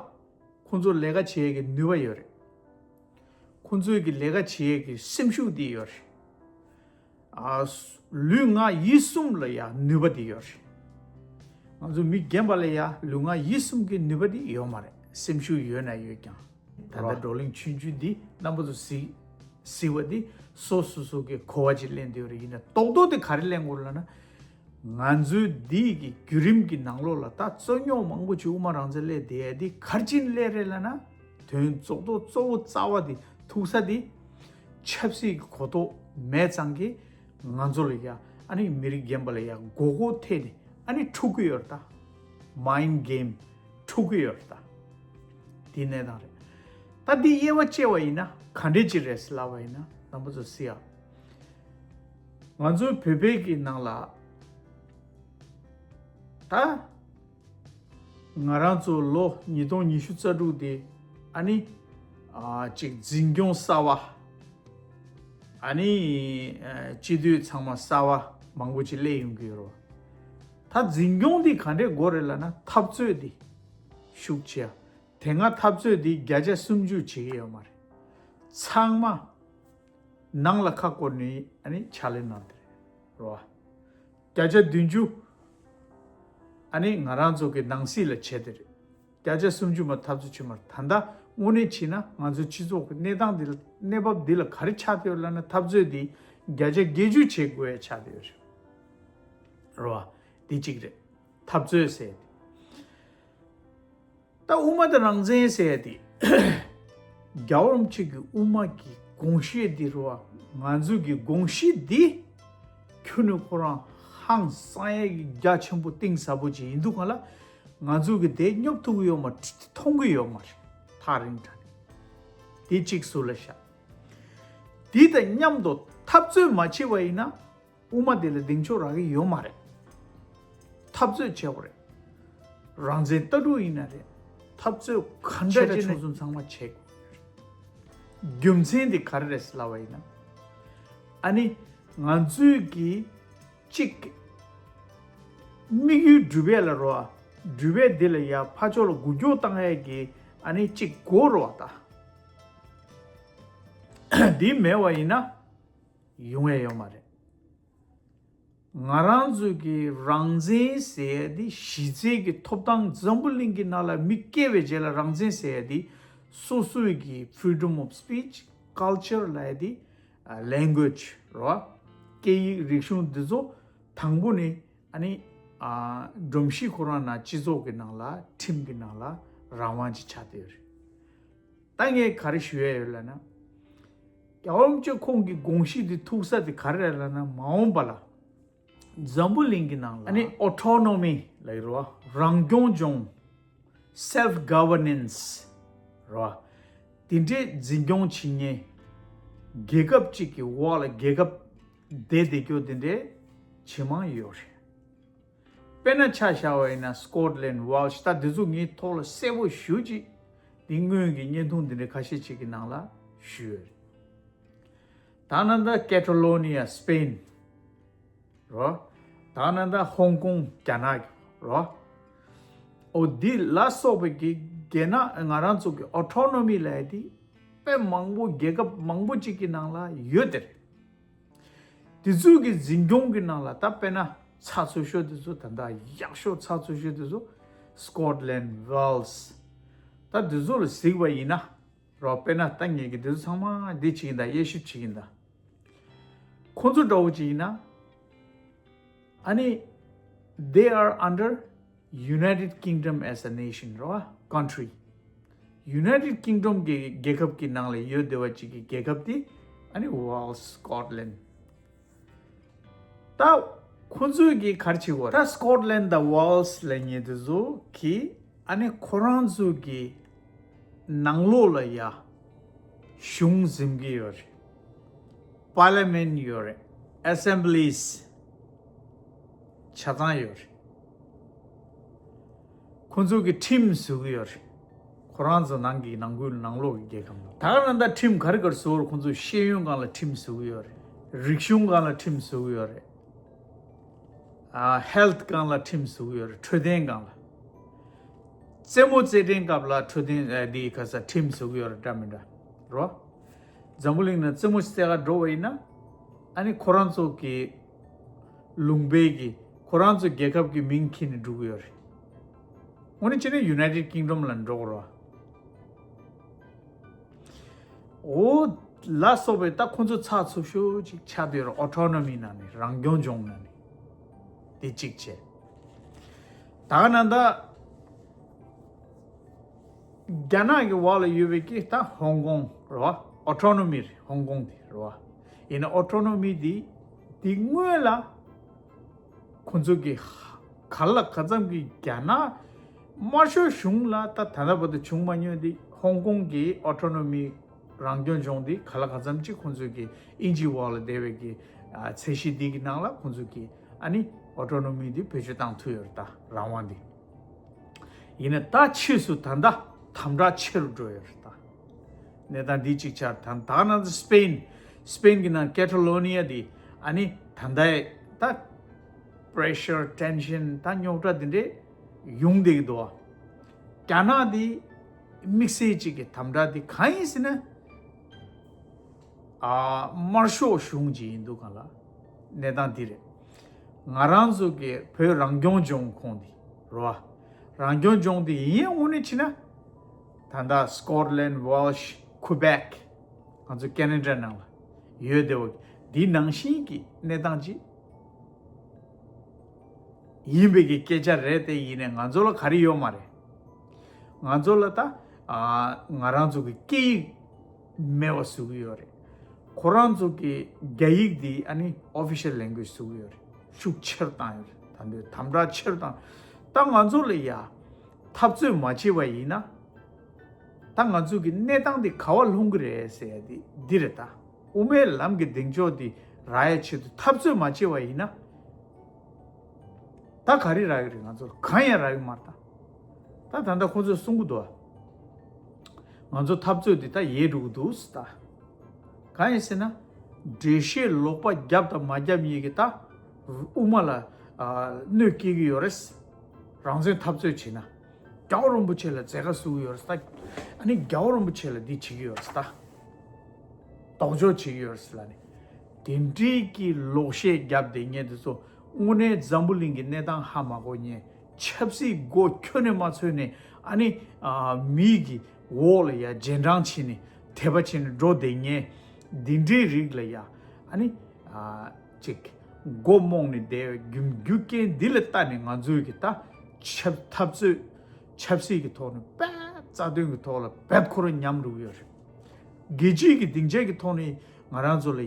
ཁོང་ཚོ་ལས་ཀ་བྱེད་ཡས་ཀྱི་ནུས་པ་ཡོད་རེད། ཁོང་ཚོའི་གི་ལས་ཀ་བྱེད་ཡས་ཀྱི་སེམས་ཤུགས་འདི་ཡོད་རེད། ཨ། ལུས་ངག་ཡིད་གསུམ་ལ་ཡ་ནུས་པ་འདི་ཡོད་རེད། ང་ཚོ་མི་རྒན་པ་ལ་ཡ་ལུས་ངག་ཡིད་གསུམ་གྱི་ནུས་པ་འདི་ཡོད་མ་རེད། སེམས་ཤུགས་ཡོད་ན་ཡོད་ཀྱང་། ད་ལྟ་བགྲོ་གླེང་ཆུང་ཆུང་འདི་རྣམ་པ་ཚོ་གཟིགས་གཟིགས་པ་འདི་སོ་སོ་སོ་གི་གོ་བ་ཅིག་ལེན་འདོད་རེད། ཡིན་ན་རྡོག་རྡོག་དེ་ག་རེ་ལེན་དགོས་ལབ་ན། ང་ཚོའི་འདི་གི་བརྒྱུད་རིམ་གྱི་ནང་ལོགས་ལ་ད་རྩོད་རྙོག་མང་པོ་ཅིག་དབུ་མ་རང་བཙན་སླེབས་བསྡད་ཡ་འདི་ག་རེ་བྱས་ནས་སླེབས་རེད་ལབ་ན། དོན་རྡོག་རྡོག་གཙོ་བོ་རྩ་བ་འདི་ཐུག་ས་འདི་ཆབ་སྲིད་ཀྱི་གོ་རྟོགས་མེད་ཙང་གི་ང་ཚོ་ལ་ཡ་ཨ་ནི་མི་རིགས་རྒན་པ་ལ་ཡ་མགོ་སྐོར་ཐེབས་ནས་ཨ་ནི་འཁྲུག་གི་ཡོད་རེད་ད། མའི་ཌི་གེམ་འཁྲུག་གི་ཡོད་རེད་ད། འདི་གནས་སྟངས་རེད། ད་འདི་དབྱེ་བ་ཕྱེ་བ་ཡིན་ན་ག་འདྲས་ཅིག་རེད་ཟེར་ལབ་པ་ཡིན་ན་རྣམ་པ་ཚོ་གཟིགས་ཨ། ང་ཚོའི་བོད་པའི་གི་ནང་ལ་ད་ང་རང་ཚོ་ལོ་ཉིས་སྟོང་ཉི་ཤུ་རྩ་དྲུག་དེ་ཨ་ནི་ཨ་ཅིག་འཛིན་སྐྱོང་གསར་བ་ཨ་ནི་ཨ་སྤྱི་འཐུས་ཚང་མ་གསར་བ་མང་པོ་ཅིག་སླེབས་ཡོང་གི་ཡོད་རེད། ད་འཛིན་སྐྱོང་དེ་ག་འདྲས་དགོས་རེད་ལབ་ན་འཐབ་རྩོད་དེ་ཤུགས་ཆེ་ཡ། དེ་སྔ་འཐབ་རྩོད་དེ་བརྒྱ་ཆ་སུམ་ཅུ་བྱེད་ཀྱི་ཡོད་མ་རེད། ཚང་མ་ནང་ལ་ཁ་བསྐོར་ནས་ཨ་ནི་ཕྱག་ལས་གནང་དེ་རེད་རོ། བརྒྱ་ཆ་བདུན་ཅུ་ཨ་ནི་ང་རང་ཚོ་གི་ནང་སྲིད་ལ་བྱེད་དེ་རེད། བརྒྱ་ཆ་སུམ་ཅུ་མ་འཐབ་རྩོད་བྱེད་མ་རེད། ད་ལྟ་ དངོས་གནས་བྱས་ན་ང་ཚོའི་སྤྱི་ཚོགས་ཀྱི་གནས་སྟངས་འདི་ལ་གནས་བབ་འདི་ལ་ག་རེ་ཆགས་བསྡད་ཡོད་ལབ་ན། འཐབ་རྩོད་འདི་བརྒྱ་ཆ་བརྒྱད་ཅུ་བྱེད་དགོས་ཡ་ཆགས་བསྡད་ཡོད་རེད། རེད་བ། འདི་གཅིག་རེད། འཐབ་རྩོད་ཟེར་ཡ་དེ། ད་དབུ་མ་དང་རང་བཙན་ཟེར་ཡ་དེ། རྒྱལ་བ་རིན་པོ་ཆེ་གི་དབུ་མ་གི་དགོངས་གཞི་འདི་རེད་བ། ང་ཚོ་གི་དགོངས་གཞི་འདི་ཁྱོན་ནས་ཁོ་རང་ཧང་སང་ཡ་གི་རྒྱ་ཆེན་པོ་གཏིང་ཟབ་པོ་ཅིག་ཡིན་དུས་གང་ལ། ང་ཚོ་གི་དེ་སྙོབ་ཐུབ་ཀྱི་ཡོད་མ་རེད། མཐོང་གི་ཡོད་མ་རེད། ཐག་རིང་དྲགས་ནས། དེ་གཅིག་ཟུར་ལ་བཞག་དེ་དང་མཉམ་དུ་འཐབ་རྩོད་མ་བྱས་པ་ཡིན་ན། དབུ་མ་དེ་ལ་གདེང་འཇོག་རག་གི་ཡོད་མ་རེད། འཐབ་རྩོད་བྱེད་དགོས་རེད། རང་བཙན་ལྟ་གྲུབ་ཡིན་ན་རེད། འཐབ་རྩོད་ག་འདྲ་བྱས་ན་ཆུང་གསུམ་ཚང་མ་བྱེད་དགོས། རྒྱུ་མཚན་དེ་ག་རེ་རེད་ལབ་པ་ཡིན་ན། ཨ་ནི་ང་ཚོའི་གི་གཅིག་དམིགས་ཡུལ་འགྲུབ་ཡས་ལ་རོ། འགྲུབ་ཡས་འདི་ལ་ཡ་ཕར་ཕྱོགས་ལ་འགུལ་སྐྱོད་བཏང་ཡས་ཀྱི་ཨ་ནི་གཅིག་དགོས་རོ་ད། འདི་མེད་པ་ཡིན་ན་ཡོང་ཡས་ཡོད་མ་རེད། ང་རང་ཚོ་གི་རང་བཙན་ཟེར་ཡ་དེ་གཞི་རྩའི་གི་ཐོབ་ཐང་འཛམ་བུ་གླིང་གི་ནང་ལ་མི་སྐྱེ་བའི་རྗེས་ལ་རང་བཙན་ཟེར་ཡ་དེ་སོ་སོའི་གི་freedom of speech, culture ལབ་ཡ་དེ། ཨ། language རོ། སྐད་ཡིག་རིག་གཞུང་འདི་ཚོ་དང་པོ་ནི་ཨ་ནི། ཨ། སྒྲོམ་གཞི་ཁོ་རང་ནང་སྤྱི་ཚོགས་ཀྱི་ནང་ལ་ཁྲིམས་ཀྱི་ནང་ལ་རང་དབང་ཅིག་ཆགས་བསྡད་ཡོད་རེད། ད་ངས་ག་རེ་ཞུ་ཡ་ཡོད་ལབ་ན། རྒྱལ་བ་རིན་པོ་ཆེ་ཁོང་གི་དགོངས་གཞི་འདི་ཐུག་ས་དེ་ག་རེ་རེད་ལབ་ན། མ་འོངས་པ་ལ་འཛམ་བུ་གླིང་གི་ནང་ལ་ཨ་ནི་autonomy ལབ་ཀྱི་རེད་བ། རང་སྐྱོང་ལྗོངས། self governance རེད་བ། དེ་འདྲའི་འཛིན་སྐྱོང་བྱེད་མཁན་རྒྱལ་ཁབ་ཅིག་གི་འོག་ལ་རྒྱལ་ཁབ་བསྡད་བསྡད་རྒྱུ་དེ་འདྲའི་ཇེ་མང་ཡོད་རེད། དཔེར་ན་ཆ་བཞག་པ་ཡིན་ན་Scotland, Wales ད་དེ་ཚོ་ངས་ཐོག་ལ་གསལ་པོ་ཞེ་ཅིག་འདི་སྔོན་གྱི་བརྙན་ཐུང་འདི་འདྲའི་ཁ་ཤས་ཅིག་གི་ནང་ལ་ཞུས་ཡོད་རེད། ད་ནང་ད་Catalonia Spain རོ། ད་ནང་ད་ཧོང་ཀོང་རྒྱ་ནག་གི་རོ། འོ་འདི་ལ་སོགས་པའི་གི་རྒྱ་ནག་ང་རང་ཚོ་གི་autonomy ལབ་ཡ་དེ་དཔེ་མང་པོ་རྒྱལ་ཁབ་མང་པོ་ཅིག་གི་ནང་ལ་ཡོད་དེ་རེད། དེ་ཚོའི་གི་འཛིན་སྐྱོང་གི་ནང་ལ་ད་དཔེར་ན་ཚགས་ཚུད་ཤོས་དེ་ཚོ། ད་ད་ཡག་ཤོས་ཚགས་ཚུད་ཤོས་དེ་ཚོ་Scotland, Wales ད་དེ་ཚོ་ལ་གཟིགས་པ་ཡིན་ན་རོ། དཔེར་ན་ད་ངས་གི་དེ་ཚོ་ཚང་མ་འདི་བྱེད་ཀྱིན་གདའ། དབྱེ་ཞིབ་བྱེད་ཀྱིན་གདའ། ཁོ་ཚོ་འདྲ་བོ་ཅིག་ཡིན་ན། ཨ་ནི། They are under United Kingdom as a nation རོ། country United Kingdom གི་རྒྱལ་ཁབ་ཀྱི་ནང་ལ་ཡོད་བསྡད་པ་ཅིག་གི་རྒྱལ་ཁབ་དེ་ཨ་ནི་Wales, Scotland ད་ཁོ་ཚོས་གི་ག་རེ་བྱེད་དགོས་རེད། ད་Scotland དང་Wales ལབ་མཁན་དེ་ཚོ་གི་ཨ་ནི་ཁོ་རང་ཚོ་གི་ནང་ལོགས་ལ་ཡ་གཞུང་འཛིན་གྱི་ཡོད་རེད། Parliament ཡོད་རེད། Assemblies ཆ་ཚང་ཡོད་རེད། ཁོ་ཚོ་གི་ཁྲིམས་བཟོ་གི་ཡོད་རེད། ཁོ་རང་ཚོ་ནང་གི་ནང་ཁུལ་ནང་ལོགས་ཀྱི་རྒྱལ་ཁབ་ནང་། ད་ག་ནང་ད་ཁྲིམས་ག་རེ་ག་རེ་བཟོ་བར་ཁོ་ཚོ་ཤེས་ཡོན་སྒང་ལ་ཁྲིམས་བཟོ་གི་ཡོད་རེད། རིག་གཞུང་སྒང་ལ་ཁྲིམས་བཟོ་གི་ཡོད་རེད། ཨ། health སྒང་ལ་ཁྲིམས་བཟོ་གི་ཡོད་རེད། འཕྲོད་བསྟེན་སྒང་ལ། རྩེད་མོ་རྩེད་འགྲན་སྐབས་ལ་འཕྲོད་བསྟེན། ཨ། འདི་ག་ས་ཁྲིམས་བཟོ་གི་ཡོད་རེད་འདྲ་མི་འདྲ་རོ། འཛམ་བུ་གླིང་ནང་རྩེད་མོ་རྩེ་ག་འགྲོ་བ་ཡིན་ན། ཨ་ནི་ཁོ་རང་ཚོ་གི་ལུང་པའི་གི་ཁོ་རང་ཚོ་རྒྱལ་ཁབ་ཀྱི་མིང་འཁྱེར་ནས་འགྲོ་གི་ཡོད་རེད། དངོས་གནས་བྱས་ན་United Kingdom ལ་འགྲོ་དགོས་རེད་བ། འོ་ལ་སོགས་པའི་ད་ཁོ་ཚོ་ཚགས་ཚུད་ཤོས་ཅིག་ཆགས་བསྡད་ཡོད་རེད། autonomy ནང་ནས། རང་སྐྱོང་ལྗོངས་ནང་ནས། དེ་གཅིག་བྱས། ད་ག་ནང་ད་རྒྱ་ནག་གི་འོག་ལ་ཡོད་པའི་གི་ད་ཧོང་ཀོང་རེད་བ། autonomy རེད། ཧོང་ཀོང་དེ་རེད་བ། ཡིན་ན་autonomy དེ་དེ་སྔོན་ལ་ཁོ་ཚོ་གི་ག་ལ་ག་ཙམ་གི་རྒྱ་ནག་དམར་ཤོག་གཞུང་ལ་ད་ད་ལྟ་བར་དུ་བྱུང་མ་མྱོང་དེ། ཧོང་ཀོང་གི་autonomy རང་སྐྱོང་ལྗོངས་དེ་ག་ལ་ག་ཙམ་ཅིག་ཁོ་ཚོ་གི་དབྱིན་ཇིའི་འོག་ལ་བསྡད་པའི་གི། ཨ། ཚད་གཞི་འདི་གི་ནང་ལ་ཁོ་ཚོ་གི་ཨ་ནི་autonomy དེ་བེད་སྤྱོད་བཏང་ཐུབ་ཡོད་རེད། ད་རང་དབང་དེ། ཡིན་ན་ད་ཕྱིས་སུ་ད་ལྟ་དམ་དྲག་ཆེ་རུ་འགྲོ་ཡོད་རེད། ད་གནས་སྟངས་འདི་གཅིག་ཆགས། ད་ད་ནང་Spain, Spain གི་ནང་Catalonia དེ་ཨ་ནི་ད་ལྟའི་ད་pressure, tension ད་རྙོག་དྲ་དེ་འདྲས་ཡོང་བསྡད་ཀྱི་འདུག་བ། རྒྱ་ནག་དེ་དམིགས་བསལ་གཅིག་གི་དམ་དྲག་དེ་གང་ཡིན་ཟེར་ན། ཨ། དམར་ཤོག་གཞུང་ཅིག་ཡིན་དུས་གང་ལ་གནས་སྟངས་འདི་རེད། ང་རང་ཚོ་གི་བོད་རང་སྐྱོང་ལྗོངས་ཁོངས་འདི་རེད་བ། རང་སྐྱོང་ལྗོངས་འདི་ཡིན་ཡང་དངོས་གནས་བྱས་ན་ ད་ལྟ་སི་ཀོཊ་ལེན་ཌི། ཝེལ་ཤི། ཁུ་བེག་ང་ཚོ་ཁེ་ན་ཌ་ནང་ལ་ཡོད་བསྡད་པ་འདི་ནང་བཞིན་གྱི་གནས་སྟངས་ཅིག་ཡིན་པའི་གི་སྐད་ཆ་རེད་དེ། ཡིན་ནའི་ང་ཚོ་ལ་ག་རེ་ཡོད་མ་རེད། ང་ཚོ་ལ་ད་ཨ་ང་རང་ཚོ་གི་སྐད་ཡིག་མེད་པ་བཟོ་གི་ཡོད་རེད། ཁོ་རང་ཚོ་གི་རྒྱ་ཡིག་འདི་ཨ་ནི་ཨོ་ཕི་ཤལ་ལེང་གུ་ཨེཇ་བཟོ་གི་ཡོད་རེད། ཤུགས་ཆེར་བཏང་ཡོད་རེད། ད་འདི་དམ་དྲག་ཆེར་བཏང་། ད་ང་ཚོ་ལ་ཡ་འཐབ་རྩོད་མ་བྱས་པ་ཡིན་ན། ད་ང་ཚོ་གི་གནས་སྟངས་འདི་ག་བ་ལྷུང་གི་རེད་ཟེར་ཡ་འདི་འདི་རེད། ད་དབུ་མའི་ལམ་གྱི་གདེང་འཇོག་འདི་རག་ཡ་ཆེད་དུ་འཐབ་རྩོད་མ་བྱས་པ་ཡིན་ན། ད་ག་རེ་རག་གི་རེད། ང་ཚོར་གང་ཡང་རག་གི་མ་རེད། ད་ད་ད་ལྟ་ཁོ་ཚོས་གསུང་གི་འདུག་ཨ། ང་ཚོ་འཐབ་རྩོད་འདི་ད་ཡལ་འགྲོ་གི་འདུག་ཟེར། ད་གང་ཡིན་ཟེར་ན། འགྲེལ་བཤད་ལོག་པ་བརྒྱབ་དང་མ་བརྒྱབ་གཉིས་ཀྱིས་ད་དབུ་མ་ལ་ཨ་གནོད་སྐྱེལ་གྱི་ཡོད་རེད། རང་བཙན་འཐབ་རྩོད་བྱེད་ན། རྒྱལ་བ་རིན་པོ་ཆེ་ལ་མཛད་དཀའ་བཟོ་གི་ཡོད་རེད་ད། ཨ་ནི་རྒྱལ་བ་རིན་པོ་ཆེ་ལ་འདི་བྱེད་ཀྱི་ཡོད་རེད་ད། ལྡོག་ཕྱོགས་བྱེད་ཀྱི་ཡོད་རེད་ཟེར་ལབ་ནས། དེ་འདྲའི་གི་ལོག་བཤད་བརྒྱབ་བསྡད་མཁན་དེ་ཚོ་དངོས་གནས་འཛམ་བུ་གླིང་གི་གནས་སྟངས་ཧ་མ་གོ་མཁན། ཆབ་སྲིད་མགོ་ཁྱོན་ནས་མ་ཚོས་ནས། ཨ་ནི་ཨ་མི་གི་འོག་ལ་ཡ་རྗེས་འབྲང་བྱས་ནས་དད་པ་བྱས་ནས་འགྲོ་བསྡད་མཁན་འདི་འདྲའི་རིགས་ལ་ཡ། ཨ་ནི་ཨ་ཅིག་མགོ་རྨོངས་ནས་བསྡད་པའི་རྒྱུ་རྒྱུ་རྐྱེན་འདི་ལ་བལྟས་ནས། ང་ཚོའི་གི་ད་ཆབ་འཐབ་རྩོད་ཆབ་སྲིད་ཀྱི་ཐོག་ནས་དཔེ་རྩ་དོན་གྱི་ཐོག་ལ་དཔེ་ཁོ་རང་ཉམས་འགྲོ་གི་ཡོད་རེད། རྒྱལ་སྤྱིའི་གི་སྡིངས་ཆ་གི་ཐོག་ནས་ང་རང་ཚོ་ལ་ཡ་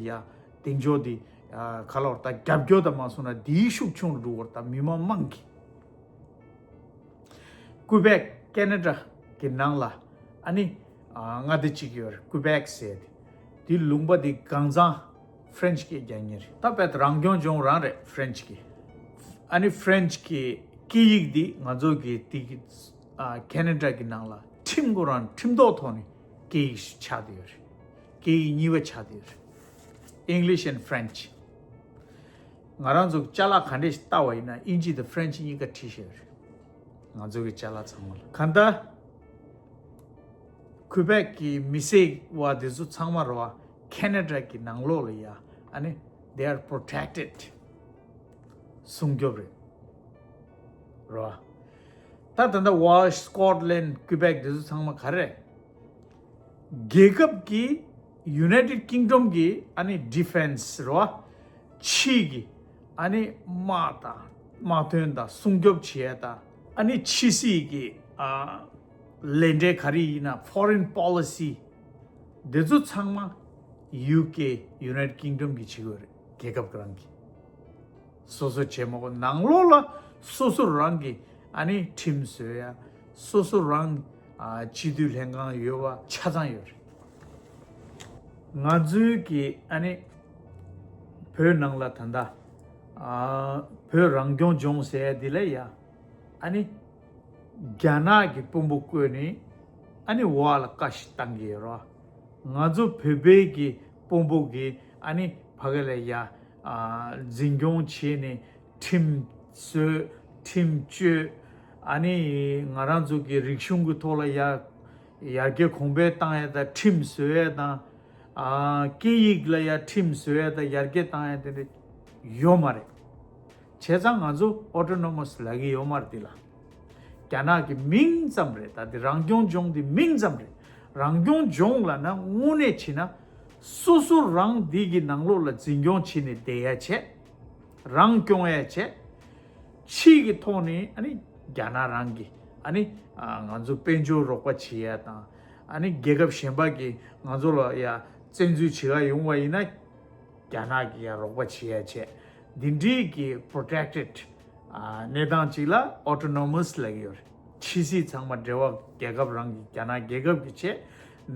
གདེང་འཇོག་འདི་ཨ་ག་ལ་བར་ད་རྒྱབ་སྐྱོར་དང་མ་སོང་ན་འདིའི་ཤུགས་ཆུང་རུ་འགྲོ་བར་ད་མི་མང་མང་གི། ཀུ་བེག་ཁེ་ན་ཌ་གི་ནང་ལ་ཨ་ནི་ཨ་མངའ་སྡེ་གཅིག་ཡོད་རེད། ཀུ་བེག་ཟེར་ཏེ། དེའི་ལུང་པ་དེ་གང་ཚང་ཧྥ་རན་ཆི་གིས་རྒྱག་མཁན་རེད། ད་དཔེ་རང་སྐྱོང་ལྗོངས་རང་རེད་ཧྥ་རན་ཆི་གི། ཨ་ནི་ཧྥ་རན་ཆི་གི་སྐད་ཡིག་འདི་ང་ཚོ་གི་དེ་གི་ཨ་ཁེ་ན་ཌ་གི་ནང་ལ་ཁྲིམས་ཁོ་རང་ཁྲིམས་ཐོག་ཐོག་ནས་སྐད་ཡིག་ཆགས་བསྡད་ཡོད་རེད། སྐད་ཡིག་གཉིས་པ་ཆགས་བསྡད་ཡོད་རེད། English and French། ང་རང་ཚོ་ཅ་ལག་ག་འདྲས་ཞིག་ལྟ་བ་ཡིན་ན་དབྱིན་ཇི་དང་ཧྥ་རན་ཆི་གཉིས་ཀ་བྲིས་བཞག་ཡོད་རེད། ང་ཚོ་གི་ཅ་ལག་ཚང་མ་ལ། གང་ལྟར་ཁུ་བེག་གི་མི་སེར་བ་དེ་ཚོ་ཚང་མ་རེད་བ། ཁེ་ན་ཌ་གི་ནང་ལོགས་ལ་ཡ། ཨ་ནི་they are protected། སྲུང་སྐྱོབ་རེད། རེད་བ། ད་ད་ལྟ་ཝེལ་ཤི། སི་ཀོཊ་ལེན་ཌི། ཀུ་བེག་དེ་ཚོ་ཚང་མ་ག་རེ། རྒྱལ་ཁབ་ཀྱི་United Kingdom གི་ཨ་ནི་ཌི་ཕེན་སི་རེད་བ། ཕྱི་གི་ཨ་ནི་དམག་དང་དམག་དོན་དང་སྲུང་སྐྱོབ་བྱེད་ཡ་དང་། ཨ་ནི་ཕྱི་སྲིད་ཀྱི་ཨ་ལས་འབྲེལ་ག་རེ་ཡིན་ན། Foreign Policy། འདི་ཚོ་ཚང་མ་ཡུ་ཀེ། United Kingdom གིས་བྱེད་དགོས་རེད། རྒྱལ་ཁབ་རང་གིས། སོ་སོ་བྱེད་མ་དགོས། ནང་ལོགས་ལ་སོ་སོ་རང་གི་ཨ་ནི་ཁྲིམས་བཟོ་ཡ། སོ་སོ་རང་ཨ་སྤྱི་འཐུས་ལྷན་ཁང་ཡོད་པ་ཆ་ཚང་ཡོད་རེད། ང་ཚོའི་གི་ཨ་ནི་བོད་ནང་ལ་ད་ལྟ་ཨ་བོད་རང་སྐྱོང་ལྗོངས་ཟེར་ཡ་འདི་ལ་ཡ། ཨ་ནི་རྒྱ་ནག་གི་དཔོན་པོ་བསྐོས་ནས་ཨ་ནི་འོག་ལ་བཀའ་ཞིག་བཏང་གི་ཡོད་རེད། ང་ཚོ་བོད་པའི་གི་དཔོན་པོ་གིས་ཨ་ནི་ཕ་གི་ལ་ཡ་ཨ་འཛིན་སྐྱོང་བྱས་ནས་ཁྲིམས་བཟོས། ཁྲིམས་བཅོས། ཨ་ནི་ང་རང་ཚོ་གི་རིག་གཞུང་གི་ཐོག་ལ་ཡ་ཡར་རྒྱས་གོང་འཕེལ་བཏང་ཡ་དང་། ཁྲིམས་བཟོ་ཡ་དང་། ཨ་སྐད་ཡིག་ལ་ཡ་ཁྲིམས་བཟོ་ཡ་དང་ཡར་རྒྱས་བཏང་ཡ་དེ་འདྲ་ཡོད་མ་རེད། བྱས་ཙང་ང་ཚོ་ཨོ་ཊོ་ནོ་མ་སི་ལབ་ཀྱི་ཡོད་མ་རེད། འདི་ལ་རྒྱ་ནག་གི་མིང་ཙམ་རེད། ད་འདི་རང་སྐྱོང་ལྗོངས་འདི་མིང་ཙམ་རེད། རང་སྐྱོང་ལྗོངས་ལབ་ན་དངོས་གནས་བྱས་ན་སོ་སོ་རང་འདི་གི་ནང་ལོགས་ལ་འཛིན་སྐྱོང་བྱས་ནས་བསྡད་ཡ་བྱས། རང་སྐྱོང་ཡ་བྱས། ཕྱི་གི་ཐོག་ནས་ཨ་ནི་རྒྱ་ནག་རང་གི་ཨ་ནི་ཨ་ང་ཚོ་དཔལ་འབྱོར་རོགས་པ་བྱེད་ཡ་དང་། ཨ་ནི་རྒྱལ་ཁབ་གཞན་པ་གིས་ང་ཚོ་ལ་ཡ་བཙན་འཛུལ་བྱེད་ག་ཡོང་བ་ཡིན་ན། རྒྱ་ནག་གིས་ཡང་རོགས་པ་བྱེད་ཡ་བྱས། འདི་འདྲའི་གི་པྲོ་ཊེག་ཊེཌ་ཨ་གནས་སྟངས་ཅིག་ལ་ཨོ་ཊོ་ནོ་མ་སི་ལབ་ཀྱི་ཡོད་རེད། ཕྱི་སྲིད་ཚང་མ་འབྲེལ་བ་རྒྱལ་ཁབ་རང་གི་རྒྱ་ནག་རྒྱལ་ཁབ་ཀྱི་བྱས།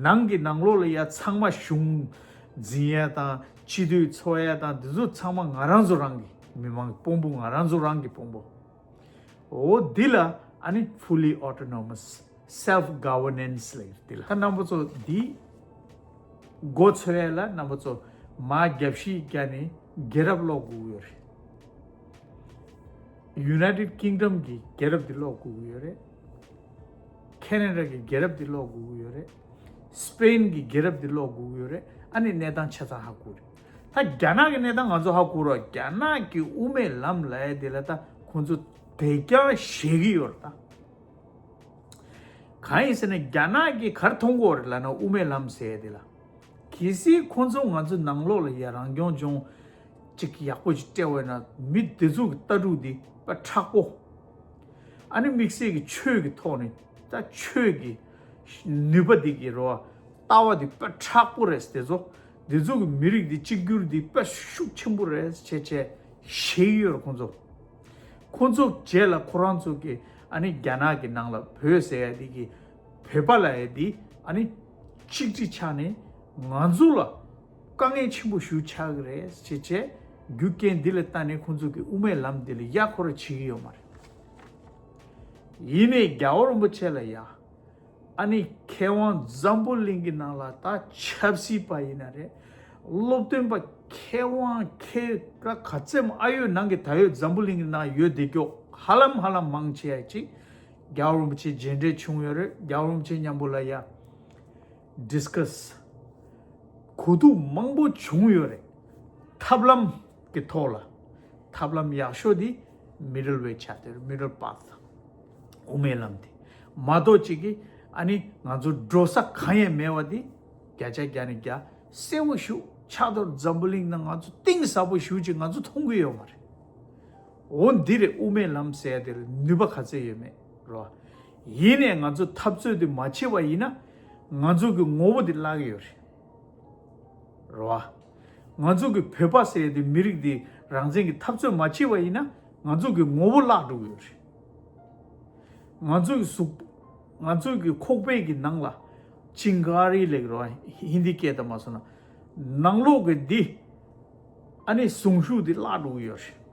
ནང་གི་ནང་ལོགས་ལ་ཡ་ཚང་མ་གཞུང་འཛིན་ཡ་དང་། སྤྱི་འཐུས་ཚོགས་ཡ་དང་། འདི་ཚོ་ཚང་མ་ང་རང་ཚོ་རང་གི་མི་མང་གི་དཔོན་པོ། ང་རང་ཚོ་རང་གི་དཔོན་པོ། འོ་འདི་ལ་ཨ་ནི་fully autonomous, self governance ལབ་ཀྱི་རེད། འདི་ལ་ད་རྣམ་པ་ཚོ་འདི་མགོ་ཚོས་ཡ་ལ་རྣམ་པ་ཚོ་མར་རྒྱབ་བཤིག་རྒྱག་ནས་རྒྱལ་རབས་ཀློག་དགོས་ཀྱི་ཡོད་རེད། United Kingdom གི་རྒྱལ་རབས་འདི་ཀློག་དགོས་ཀྱི་ཡོད་རེད། ཁེ་ན་ཌ་གི་རྒྱལ་རབས་འདི་ཀློག་དགོས་ཀྱི་ཡོད་རེད། སི་པེན་གི་རྒྱལ་རབས་འདི་ཀློག་དགོས་ཀྱི་ཡོད་རེད། ཨ་ནི་གནས་སྟངས་ཆ་ཚང་ཧ་གོ་རེད། ད་རྒྱ་ནག་གི་གནས་སྟངས་ང་ཚོ་ཧ་གོ་རོགས། རྒྱ་ནག་གི་དབུ་མའི་ལམ་ལབ་ཡ་དེ་ལ་ད་ཁོང་ཚོ་དེ་རྐྱང་བཞེས་ཀྱི་ཡོད་རེད། ད་ གང་ཡིན་ཟེར་ན་རྒྱ་ནག་གིས་ག་རེ་མཐོང་གི་ཡོད་རེད་ལབ་ན་དབུ་མའི་ལམ་ཟེར་ཡ་དེ་ལ། གལ་སྲིད་ཁོང་ཚོ་ང་ཚོ་ནང་ལོགས་ལ་ཡ་རང་སྐྱོང་ལྗོངས་ཅིག་ཡག་པོ་ཅིག་སྤྲད་འོས་ན་མི་དེ་ཚོ་གི་ལྟ་གྲུབ་འདི་དཔེ་མཁྲེགས་པོ། ཨ་ནི་དམིགས་བསལ་གྱི་ཆོས་ཀྱི་ཐོག་ནས་ད་ཆོས་ཀྱི་ནུས་པ་འདི་གི་རོ་ལྟ་བ་འདི་དཔེ་མཁྲེགས་པོ་རེད། དེ་ཚོ་དེ་ཚོ་གི་མི་རིགས་འདི་གཅིག་གྱུར་འདི་དཔེ་ཤུགས་ཆེན་པོ་རེད་བྱས་བྱས་ཞེད་ཡོད་རེད་ཁོང་ཚོ། ཁོང་ཚོ་རྗེས་ལ་ཁོ་རང་ཚོ་གི་ཨ་ནི་རྒྱ་ནག་གི་ནང་ལ་བོད་ཟེར་ཡ་འདི་གི་བོད་པ་ལབ་ཡ་འདི་ཨ་ནི་གཅིག་སྒྲིལ་ཆགས་ནས་ང་ཚོ་ལ་དཀའ་ངལ་ཆེན་པོ་ཞིག་ཆགས་ཀྱི་རེད་ཅེས་བྱས་རྒྱུ་རྐྱེན་འདི་ལ་བརྟེན་ནས་ཁོང་ཚོ་གི་དབུ་མའི་ལམ་འདི་ལ་ཡ་ཁོ་ར་བྱེད་ཀྱི་ཡོད་མ་རེད། ཡིན་ནའི་རྒྱལ་བ་རིན་པོ་ཆེ་ལ་ཡ། ཨ་ནི་མཁས་དབང་འཛམ་བུ་གླིང་གི་ནང་ལ་ད་ཆབ་སྲིད་པ་ཡིན་ན་རེད། སློབ་སྟོན་པ་མཁས་དབང་མཁས་ག་ག་ཚད་ཨ་ཡོད་ནང་གི་ད་ཡོད་འཛམ་བུ་གླིང་གི་ནང་ཡོད་བསྡད་ཀྱོག་ཧ་ལམ་ཧ་ལམ་མང་ཆེ་ཡ་ཅིག་རྒྱལ་བ་རིན་པོ་ཆེ་མཇལ་འཕྲད་བྱུང་ཡོད་རེད། རྒྱལ་བ་རིན་པོ་ཆེ་མཉམ་པོ་ལ་ཡ་ཌིས་ཀ་སི་གོ་ཐུབ་མང་པོ་བྱུང་ཡོད་རེད། ཐབས་ལམ་གི་ཐོག་ལ་ཐབས་ལམ་ཡག་ཤོས་དེ་མི་ཌལ་ཝེ་ཆགས་བསྡད་རེད། མི་ཌལ་པཱ་ཐི། དབུ་མའི་ལམ་དེ་མ་གཏོགས་གཅིག་གིས་ཨ་ནི་ང་ཚོ་འགྲོ་ས་གང་ཡང་མེད་པ་དེ་བརྒྱ་ཆ་བརྒྱ་ནས་བརྒྱ་གསལ་པོ་ཞིག་ཆགས་ཐོར་འཛམ་བུ་གླིང་ནང་ང་ཚོ་གཏིང་ཟབ་པོ་ཞིག་ཅིག་ང་ཚོ་མཐོང་གི་ཡོད་མ་རེད། འོ་འདི་རེད། དབུ་མའི་ལམ་ཟེར་ཡ་དེར་ནུས་པ་ག་ཚད་ཡོད་མེད་རོ། ཡིན་ནས་ང་ཚོ་འཐབ་རྩོད་དེ་མ་བྱེད་པ་ཡིན་ན་ང་ཚོ་གི་ངོ་བོ་དེ་བརླག་གི་ཡོད་རེད། རེད་བ། ང་ཚོ་གི་བོད་པ་ཟེར་ཡ་དེ་མི་རིགས་དེ་རང་བཙན་གྱི་འཐབ་རྩོད་མ་བྱས་པ་ཡིན་ན་ང་ཚོ་གི་ངོ་བོ་བརླག་འགྲོ་གི་ཡོད་རེད། ང་ཚོ་གི་གཟུགས། ང་ཚོ་གི་ཁོག་པའི་གི་ནང་ལ་ཅིང་ཀ་རི་ལབ་ཀྱི་རེད་བ། ཧིན་དི་སྐད་དུ་མ་སོང་ན་ནང་ལོགས་གི་འདི་ཨ་ནི་གཟུངས་གཞུག་འདི་བརླག་འགྲོ་གི་ཡོད་རེད།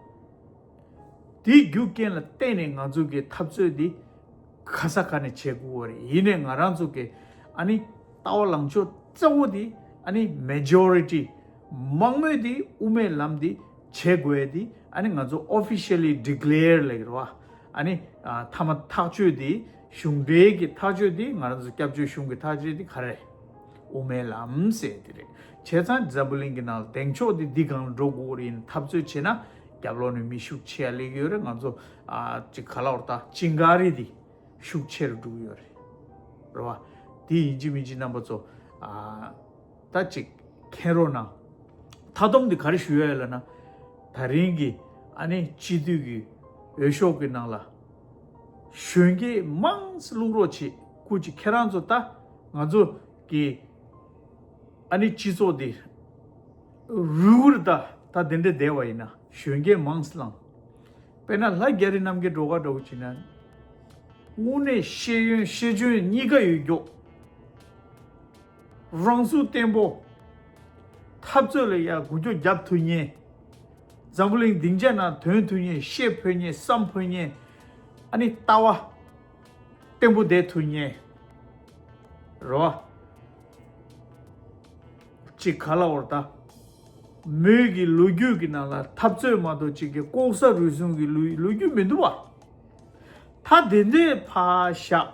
དེའི་རྒྱུ་རྐྱེན་ལ་བརྟེན་ནས་ང་ཚོ་གི་འཐབ་རྩོད་འདི་ག་ས་ག་ནས་བྱེད་དགོས་པ་རེད། ཡིན་ནའི་ང་རང་ཚོ་གི་ཨ་ནི་ལྟ་བ་ལངས་ཕྱོགས་གཙོ་བོ་འདི་ཨ་ནི་མེ་ཇོ་རི་ཊི་མང་མོས་འདི་དབུ་མའི་ལམ་འདི་བྱེད་དགོས་ཡ་འདི་ཨ་ནི་ང་ཚོ་ཨོ་ཕི་ཤལ་ལི་ཌི་ཀི་ལེར་ལབ་ཀྱི་རེད་བ། ཨ་ནི་ཨ་མཐའ་མ་ཐག་གཅོད་འདི་གཞུང་འབྲེལ་གྱི་ཐག་གཅོད་འདི་ང་རང་ཚོ་སྐྱབས་བཅོལ་གཞུང་གི་ཐག་གཅོད་འདི་ག་རེ་རེད། དབུ་མའི་ལམ་ཟེར་དེ་རེད། བྱས་ཙང་འཛམ་བུ་གླིང་གི་ནང་ལ་གདེང་ཕྱོགས་དེ་འདི་སྒང་ལ་འགྲོ་དགོས་རེད། ཡིན་འཐབ་རྩོད་བྱས་ན་རྒྱབ་ལོགས་ནས་མི་ཤུགས་ཆེ་ཡ་སླེབས་ཀྱི་ཡོད་རེད། ང་ཚོ་ཨ་ཅིག་ག་ལབ་དགོས་རེད། ད་ཅིང་ཀ་རི་དེ་ཤུགས་ཆེ་རུ་འགྲོ་གི་ཡོད་རེད། རེད་བ། དེ་ཡིན་གཅིག་མིན་གཅིག་རྣམ་པ་ཚོ་ཨ་ད་ཅིག་མཁྱེན་རོགས་གནང་། མཐའ་སྡོམ་དེ་ག་རེ་ཞུ་ཡ་ཡོད་ལབ་ན། ད་རིང་གི་ཨ་ནི་སྤྱི་འཐུས་ཀྱི་འོས་ཤོག་གི་ནང་ལ་གཞོན་སྐྱེས་མང་ཙམ་བླུག་རོགས་བྱེད། སྐུ་མཁྱེན་ཁྱེད་རང་ཚོ་ད་ང་ཚོ་གི་ཨ་ནི་སྤྱི་ཚོགས་འདི་རུལ་རུལ་ད་ད་དེ་འདྲ་བསྡད་པ་ཡིན་ན་གཞོན་སྐྱེས་མང་ཙམ་བླངས། དཔེར་ན་ལྷ་རྒྱ་རི་རྣམ་རྒྱལ་སྒྲོལ་དཀར་འདྲ་བོ་བྱས་ན། དངོས་གནས་ཤེས་ཡོན་ཤེས་འཇོན་གཉིས་ཀ་ཡོད་མགྱོགས། རང་ཚུགས་བརྟན་པོ། འཐབ་རྩོད་ལ་ཡ་འགུལ་སྐྱོད་རྒྱབ་ཐུབ་མཁན། འཛམ་བུ་གླིང་སྡིངས་ཆ་ནང་ཐོན་ཐུབ་མཁན། བཤད་ཕོད་མཁན། བསམ་ཕོད་མཁན། ཨ་ནི་ལྟ་བ་བརྟན་པོ་བསྡད་ཐུབ་མཁན། རེད་བ། ཅིག་ག་ལབ་དགོས་རེད་ད། མོས་ཀྱི་ལོ་རྒྱུས་ཀྱི་ནང་ལ་འཐབ་རྩོད་མ་གཏོགས་ཅིག་གི་ལྐོག་ཟ་རུལ་སུངས་ཀྱི་ལོ་ལོ་རྒྱུས་མི་འདུག་བ། ད་དེ་འདྲས་ཕར་བཞག་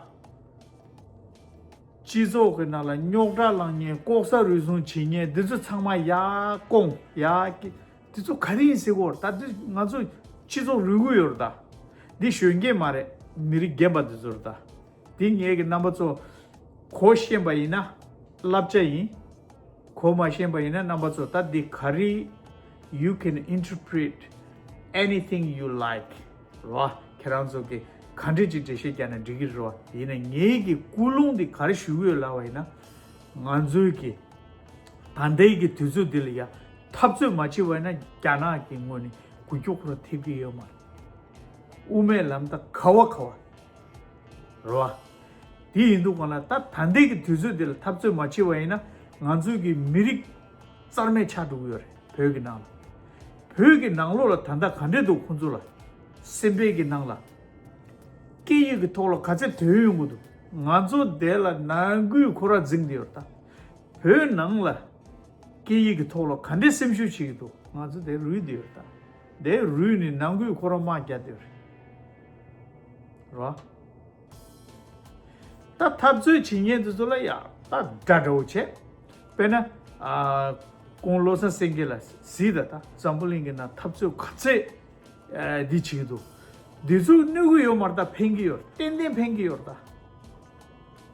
སྤྱི་ཚོགས་ཀྱི་ནང་ལ་རྙོག་དྲ་བསླངས་མཁན། ལྐོག་ཟ་རུལ་སུངས་བྱེད་མཁན་འདི་ཚོ་ཚང་མ་ཡར་བསྐོང་ཡར་སྐྱེ། འདི་ཚོ་ག་རེ་ཡིན་ཟེར་གོ། ད་འདི་ང་ཚོ་སྤྱི་ཚོགས་རུལ་གི་ཡོད་རེད་ད། འདི་གཞོན་སྐྱེས་མ་རེད། མི་རིགས་རྒན་པ་འདི་ཚོ་རེད་ད། འདི་ངས་ཀྱི་རྣམ་པ་ཚོ་གོ་ཤེས་པ་ཡིན་ན་བསླབ་བྱ་ཡིན། གོ་མ་ཤེས་པ་ཡིན་ན་རྣམ་པ་ཚོ་ད་འདི་ག་རེ། You can interpret anything you like. རེད་བ། ཁྱེད་རང་ཚོ་གི་ག་འདྲ་ཅིག་འགྲེལ་བཤད་རྒྱག་ན་འགྲིག་གི་རེད་བ། ཡིན་ན་ངའི་གི་ཀུན་སློང་འདི་ག་རེ་ཞུ་གི་ཡོད་ལབ་པ་ཡིན་ན། ང་ཚོའི་གི་ད་ལྟའི་གི་དུས་ཚོད་འདི་ལ་ཡ་འཐབ་རྩོད་མ་བྱས་པ་ཡིན་ན་རྒྱ་ནག་གི་ངོས་ནས་འགུལ་སྐྱོད་ཁོ་རང་ཐེབས་ཀྱི་ཡོད་མ་རེད། དབུ་མའི་ལམ་ད་ག་བ་ག་བ། རེད་བ། དེ་ཡིན་དུས་གང་ལ་ད་ད་ལྟའི་གི་དུས་ཚོད་འདི་ལ་འཐབ་རྩོད་མ་བྱས་པ་ཡིན་ན་ང་ཚོའི་གི་མི་རིགས་རྩ་མེད་ཆགས་འགྲོ་གི་ཡོད་རེད། བོད་ཀྱི་ནང་ལ། བོད་ཀྱི་ནང་ལོགས་ལ་ད་ལྟ་ག་འདྲས་འདུག་ཁོང་ཚོ་ལ། སེམས་པའི་གི་ནང་ལ། སྐད་ཡིག་གི་ཐོག་ལ་ག་ཚད་དོན་ཡོང་གི་འདུག་ང་ཚོ་དེ་ལ་ནང་ཁུལ་ཁོ་ར་འཛིང་བསྡད་ཡོད་རེད་ད། བོད་ནང་ལ་སྐད་ཡིག་གི་ཐོག་ལ་ག་འདྲས་སེམས་ཤུགས་བྱེད་ཀྱི་འདུག་ང་ཚོ་དེ་རུལ་བསྡད་ཡོད་རེད་ད། དེ་རུལ་ནས་ནང་ཁུལ་ཁོ་ར་དམག་རྒྱག་བསྡད་ཡོད་རེད། རེད་བ། ད་འཐབ་རྩོད་བྱེད་མཁན་དེ་ཚོ་ལ་ཡ་ད་དགྲ་འདྲ་བོ་བྱས། དཔེར་ན་ཨ་ཁོང་བློ་བཟང་སེང་གེ་ལ་གཟིགས་ད། ད་འཛམ་བུ་གླིང་གི་ནང་འཐབ་རྩོད་ག་ཚད་ཨ་འདི་བྱེད་ཀྱི་འདུག་འདི་ཚོ་གནོད་ཀྱི་ཡོད་མ་རེད་ད། ཕན་གྱི་ཡོད་རེད། ཏན་ཏན་ཕན་གྱི་ཡོད་རེད་ད།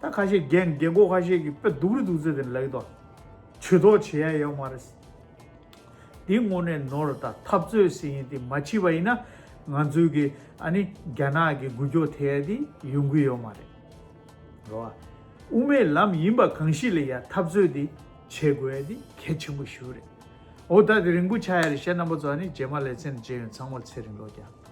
ད་ཁ་ཤས་རྒན་རྒན་གོག་ཁ་ཤས་ཀྱིས་དཔེ་སྡུག་རུ་སྡུག་ཚོད་དེ་ལབ་ཀྱི་འདུག་ཇུས་གཏོགས་བྱེད་ཡ་ཡོད་མ་རེད། འདི་དངོས་གནས་ནོར་དང་འཐབ་རྩོད་ཟེར་ཡིན་དེ་མ་བྱེད་པ་ཡིན་ན་ང་ཚོའི་གི་ཨ་ནི་རྒྱ་ནག་གི་འགུལ་སྐྱོད་ཐེབས་ཡ་དེ་ཡོང་གི་ཡོད་མ་རེད། རོ། དབུ་མའི་ལམ་ཡིན་པ་གང་ཞིག་ལ་ཡ་འཐབ་རྩོད་དེ་བྱེད་དགོས་ཡ་དེ་གལ་ཆེན་པོ་ཞིག་རེད། འོ་ད་དེ་རིང་པོ་ཆགས་ཡ་རེད་ཤག་རྣམ་པ་ཚོ། ཨ་ནི་རྗེས་མ་ལེ་ཚན་མཇལ་ཡོང་། ཚང་མར་ཚེ་རིང་ལོ་རྒྱ།